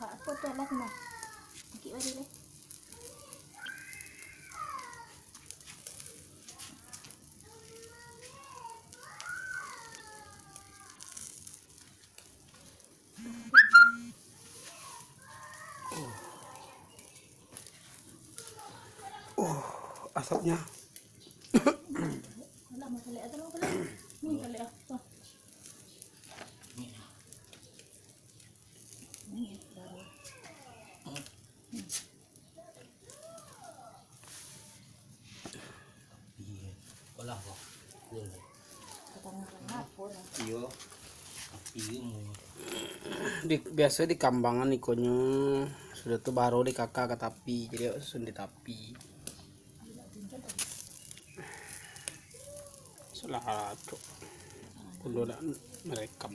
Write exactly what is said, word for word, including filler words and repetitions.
Kakak, apa tu alat mah? Angkik balik deh. Oh, asapnya. Alah, masalah apa, alah? Ni kali apa? Ni baru. Iyo. Apo lah, Bang? Iyo. Iyo. Iyo, mu. Di, biaso dikambangan ikonyo, sudah tu baru dikaka ka tapi, jadi susun di tapi. Salah, cok. Kudu nak merekam.